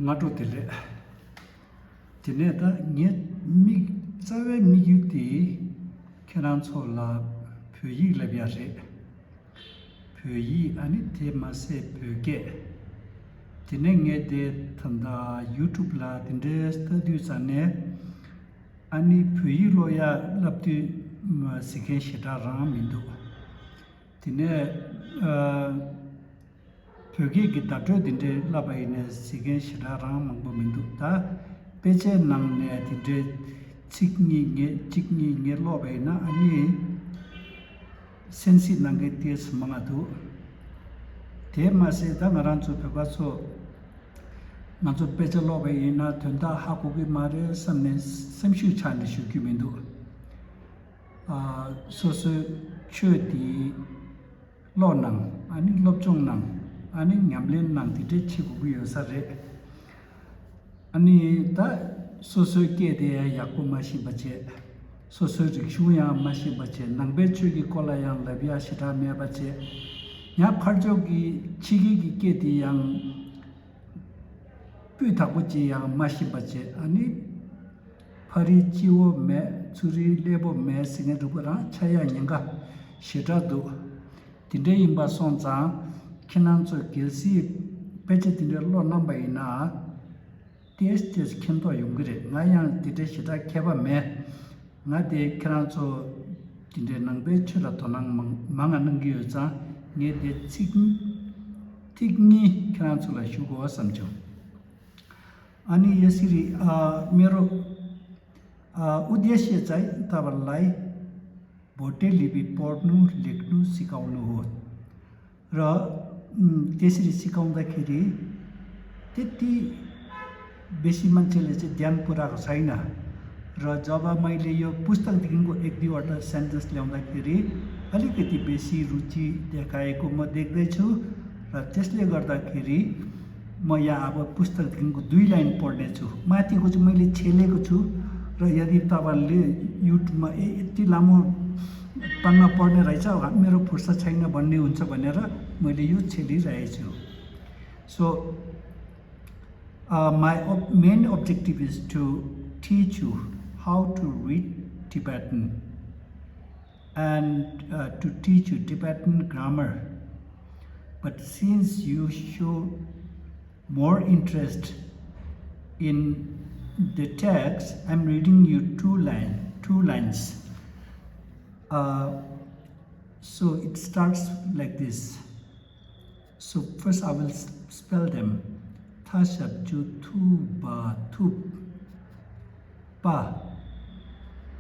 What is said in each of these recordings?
ngato tele tine da nge mi zawe mi yuti kenan chola pyi la bya re pyi ani te ma se pge tine nge de thanda youtube la tinde study sane ani pyi lo ya lapti sikhe shita ram indu tine pyoge ki tatro dinde labai ne sigen shira rang mangbo mindu ta peche nang ne dinde chikni nge lobai na ani sensi nange tes manga du te ma se da ngaran chu peba so nang chu peche lobai na thunda ha ko gi mare samne samshu chan shu ki mindu so chö di lo nang ani lobchong nang ani nyamlen nang ti de chi gu yo sa re ani ta so ke de ya ko ma shi bache so ri shu ya ma shi bache nang be chu gi kola yang la bia shi ta me bache nya phar jo gi chi gi ke de yang pu ta bu ji yang ma shi bache ani phari chi wo me churi lebo me sing du ra chaya nyanga shi ta do ti de im ba son za kinan zo gelsi peche tinde lo namba ina tes kendo yungre ngayang tide shita keba me ngade kinan zo tinde nangbe chula tonang manga nangi yoza nge de tigni kinan zo la shugo samcho ani yesiri mero udyeshe chai tabalai bote libi pornu leknu sikaunu ho र त्यसरी सिकाउँदाखेरि त्यति बेसी मान्छेले चाहिँ ध्यान पुऱ्याएको छैन र जब मैले यो पुस्तकदेखिको एक दुईवटा सेन्टेन्स ल्याउँदाखेरि अलिकति बेसी रुचि देखाएको म देख्दैछु र त्यसले गर्दाखेरि म यहाँ अब पुस्तकदेखिको 2 लाइन पढ्नेछु माथिको चाहिँ मैले छेलेको छु र यदि तपाईँहरूले युट्युबमा यति लामो पन्ना पढ्ने रहेछ मेरो फुर्सद छैन भन्ने हुन्छ भनेर मैले यो छेलिरहेको छु so my main objective is to teach you how to read Tibetan and to teach you Tibetan grammar. But since you show more interest in the text, I'm reading you two lines. So it starts like this. So first I will spell them. Thashab ju thu ba thup pa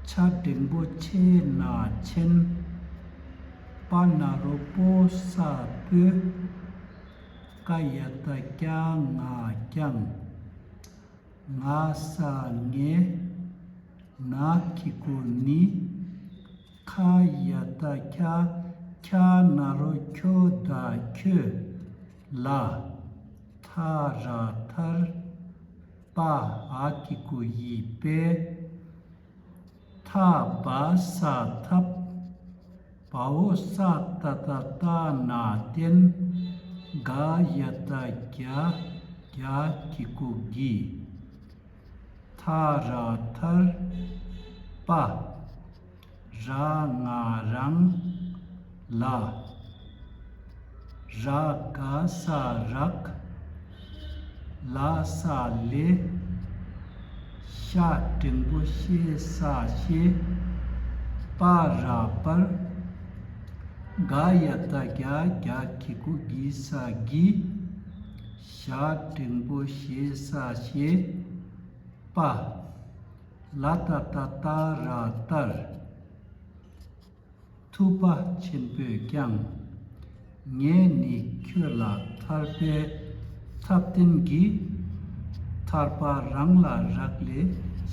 cha dengbo che na chen pa na ro po sa pe kaya ta kya nga kyang nga sa nge na kiku ni kaya ta kya na ro kyo da kyo la tha ra thar pa a ki ku yi pe tha ba sa thap pa o sa ta ta na ten ga ya ta kya ki ku gi tha ra thar pa ra nga rang la ra ga sa rak la sa le sha dengbo she sa she pa ra par ga ya ta kya ki ku gi sa gi sha dengbo she sa she pa la ta ra tar thu pa chen pe kyang nge ni kyo la thar pe thap tin gi thar pa rang la rak le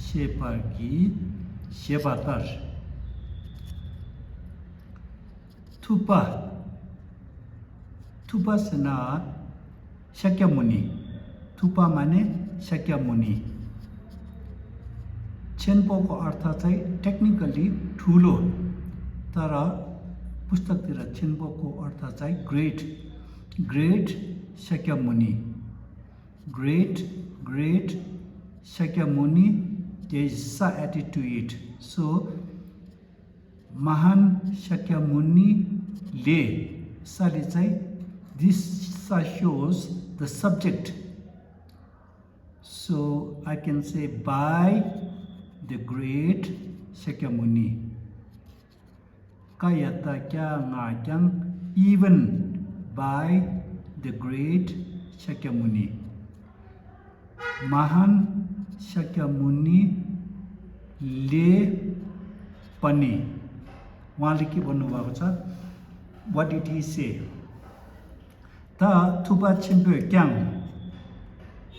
she par gi she pa tar thupa sena shakyamuni thupa mane shakyamuni chenpo ko artha chai technically thulo tara पुस्तकतिर छिन्बोको अर्थ चाहिँ great Shakyamuni great great Shakyamuni, there is sa added to it. So Mahan Shakyamuni le salichai. This sa shows the subject. So I can say by the great Shakyamuni. Kayata kya nga kyang, even by the great Shakyamuni. Mahan Shakyamuni le pani. Uहाँले के भन्नुभएको छ? What did he say? Ta thupa chimpe kyang.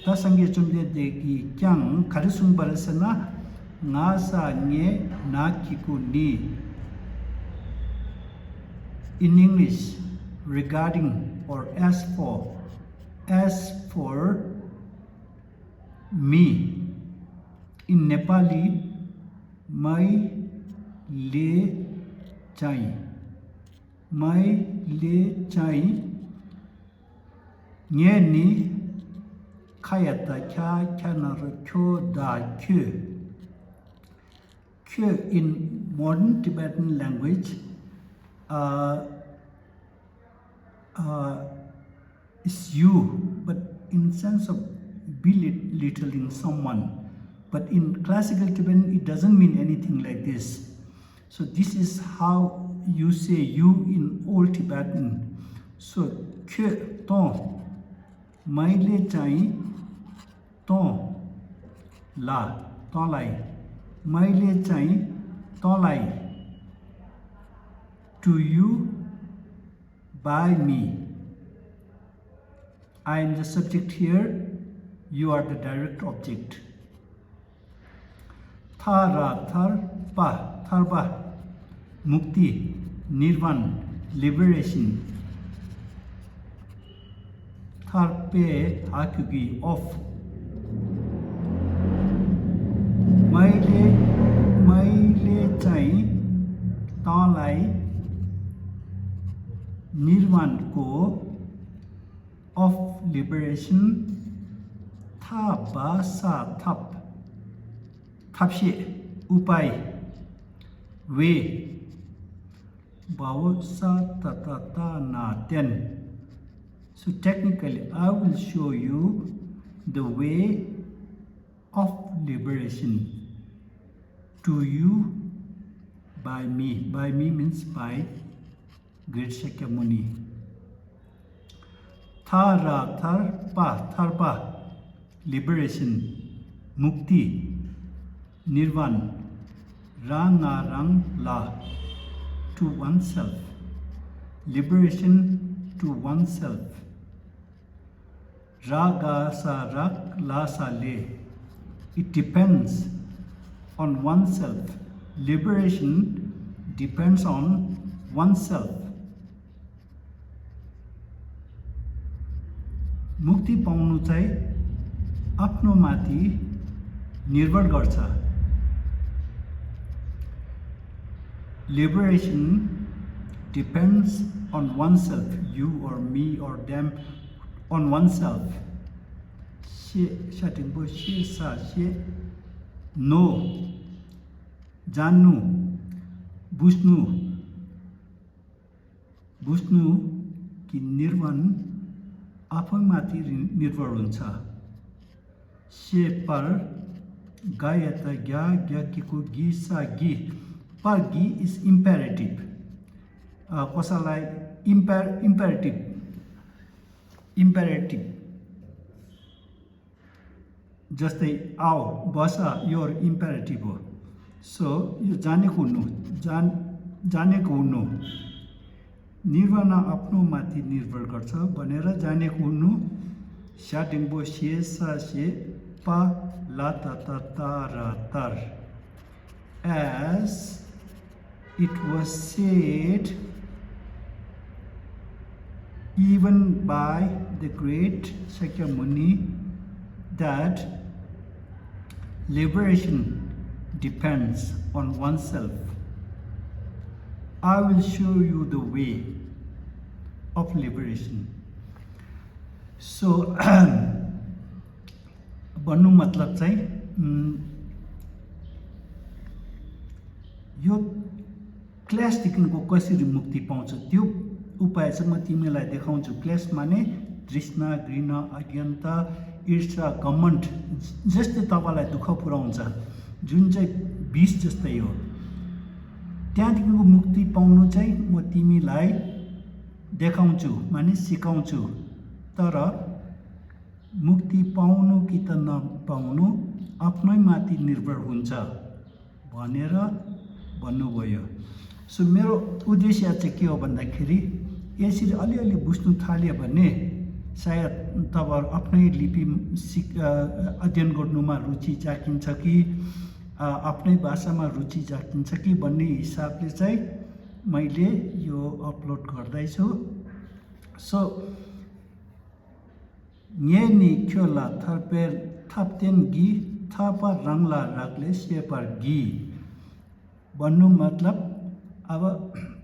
Ta sangye chumde deki kyang karisung barasana nga sa nye na kiku ni. In English, regarding or as for me. In Nepali, mai le chai. Mai le chai. Nye ni kayata kya kyanar kyo da kyo. Kyo in modern Tibetan language is you, but in sense of belittling someone. But in classical Tibetan, it doesn't mean anything like this. So this is how you say you in Old Tibetan. So kyo to maile chai to la to lai maile chai to lai to you by me. I am the subject here, you are the direct object. Thara tharpa mukti, nirvan, liberation. Tharpe hakugi off. Maile chai talai nirvan ko of liberation. Thapa sa thap. Thapshe upai way. Bao sa ta na ten. So technically, I will show you the way of liberation to you by me. By me means by great Shakyamuni. Tharpa, liberation, mukti, nirvan, rang la, to oneself, liberation to oneself. Raga sa rak, la sa le. It depends on oneself. Liberation depends on oneself. मुक्ति पाउनु चाहिँ आफ्नो माथि निर्भर गर्छ. Liberation depends on oneself, you or me or them, on oneself. Shatingbo she sa she no jannu busnu कि निर्वाण आफैमाथि निर्भर हुन्छ. से पर गायत ग्या ग्याकीको गी सा गी. पर गी इज इम्पेरेटिभ. कसैलाई इम्पेरेटिभ जस्तै आओ बस यो इम्पेरेटिभ हो. सो यो जानेको हुनु निर्वाण आफ्नो माथि निर्भर गर्छ भनेर जानेको हुनु. स्याटिङबो से सा से पा ला ता ता ता र तर. As it was said even by the great Shakyamuni that liberation depends on oneself. I will show you the way of liberation. So, भन्नु मतलब चाहिँ यो क्लेशदेखिको कसरी मुक्ति पाउँछ त्यो उपाय चाहिँ म तिमीलाई देखाउँछु। क्लेश माने तृष्णा, घृणा, अज्ञानता, ईर्ष्या, घमण्ड जसले तपाईँलाई दुःख पुर्याउँछ, जुन चाहिँ विष जस्तै हो। त्यहाँदेखिको मुक्ति पाउनु चाहिँ म तिमीलाई देखाउँछु माने सिकाउँछु। तर मुक्ति पाउनु कि त नपाउनु आफ्नै माथि निर्भर हुन्छ भनेर भन्नुभयो। सो मेरो उद्देश्य चाहिँ के हो भन्दाखेरि यसरी अलिअलि बुझ्नु थाल्यो भने सायद तपाईँहरू आफ्नै लिपि अध्ययन गर्नुमा रुचि जागिन्छ कि आफ्नै भाषामा रुचि जागिन्छ कि भन्ने हिसाबले चाहिँ मैले यो अपलोड गर्दैछु। सो नि क्योला थर्पेर थप्तेन गी थपा रङ्ला रागले सेपर गी भन्नु मतलब अब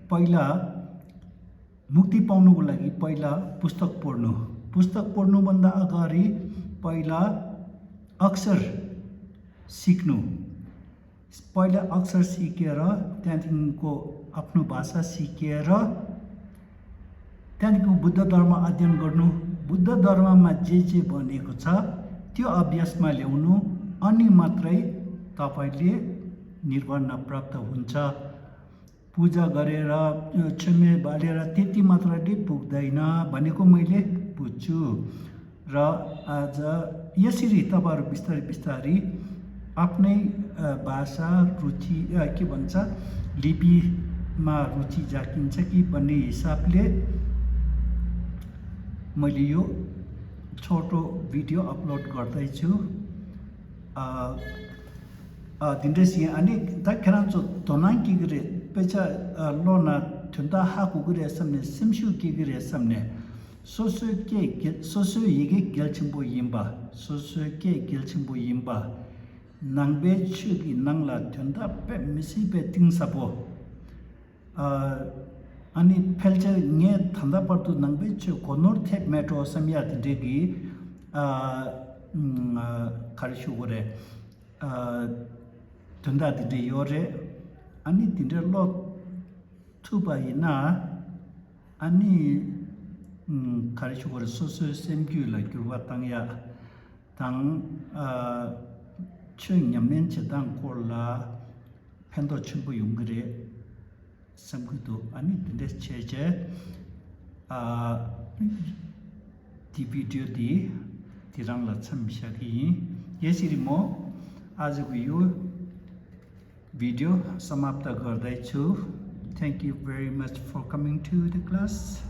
पहिला मुक्ति पाउनुको लागि पहिला पुस्तक पढ्नु। पुस्तक पढ्नुभन्दा अगाडि पहिला अक्षर सिक्नु। पहिला अक्षर सिकेर त्यहाँदेखिको आफ्नो भाषा सिकेर त्यहाँदेखिको बुद्ध धर्म अध्ययन गर्नु। बुद्ध धर्ममा जे भनेको छ त्यो अभ्यासमा ल्याउनु, अनि मात्रै तपाईँले निर्वाण प्राप्त हुन्छ। पूजा गरेर क्षम्य बालेर त्यति मात्रले पुग्दैन भनेको मैले बुझ्छु। र आज यसरी तपाईँहरू बिस्तारै बिस्तारै आफ्नै भाषा रुचि के भन्छ लिपिमा रुचि जागिन्छ कि भन्ने हिसाबले मैले यो छोटो भिडियो अपलोड गर्दैछु। dindes yang ani tak keran so tonang ki gre pecha lona thunda ha ku gre samne simshu ki gre samne sosu yige gelchimbo yimba sosu ke gelchimbo yimba nangbe chu ki nangla thunda pe misi pe ting sapo ani pelcha nge thanda partu nangbe chu konor thep metro samya degi karishu gore tunda dide yore ani dinde lo tuba ina ani karishu gore sosu semgyu la gyurwa tangya tang chung nyamnen che tang kola pendo chumbu yungre samgudu ani dinde cheche di video di tirang la chamshaki यसरी म आजको यो video समाप्त गर्दैछु। Thank you very much for coming to the class.